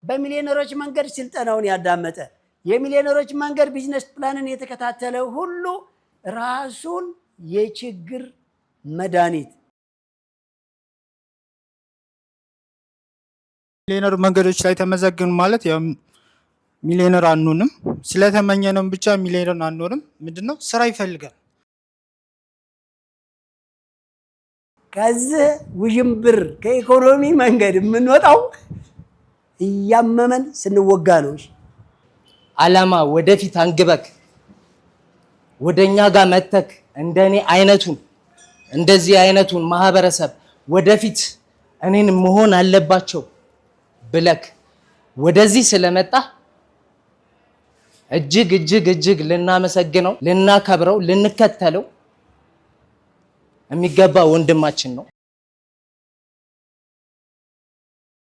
በሚሊዮነሮች መንገድ ስልጠናውን ያዳመጠ፣ የሚሊዮነሮች መንገድ business plan ን የተከታተለ ሁሉ ራሱን የችግር መድኃኒት። ሚሊዮነር መንገዶች ላይ ተመዘግን ማለት ያው ሚሊዮነር አንሆንም። ስለተመኘነው ብቻ ሚሊዮነር አንሆንም። ምንድነው? ስራ ይፈልጋል። ከዚህ ውዥንብር ከኢኮኖሚ መንገድ የምንወጣው እያመመን ስንወጋ ነው። አላማ ወደፊት አንግበክ ወደኛ ጋር መተክ እንደኔ አይነቱን፣ እንደዚህ አይነቱን ማህበረሰብ ወደፊት እኔን መሆን አለባቸው ብለክ ወደዚህ ስለመጣ እጅግ እጅግ እጅግ ልናመሰግነው፣ ልናከብረው፣ ልንከተለው የሚገባ ወንድማችን ነው።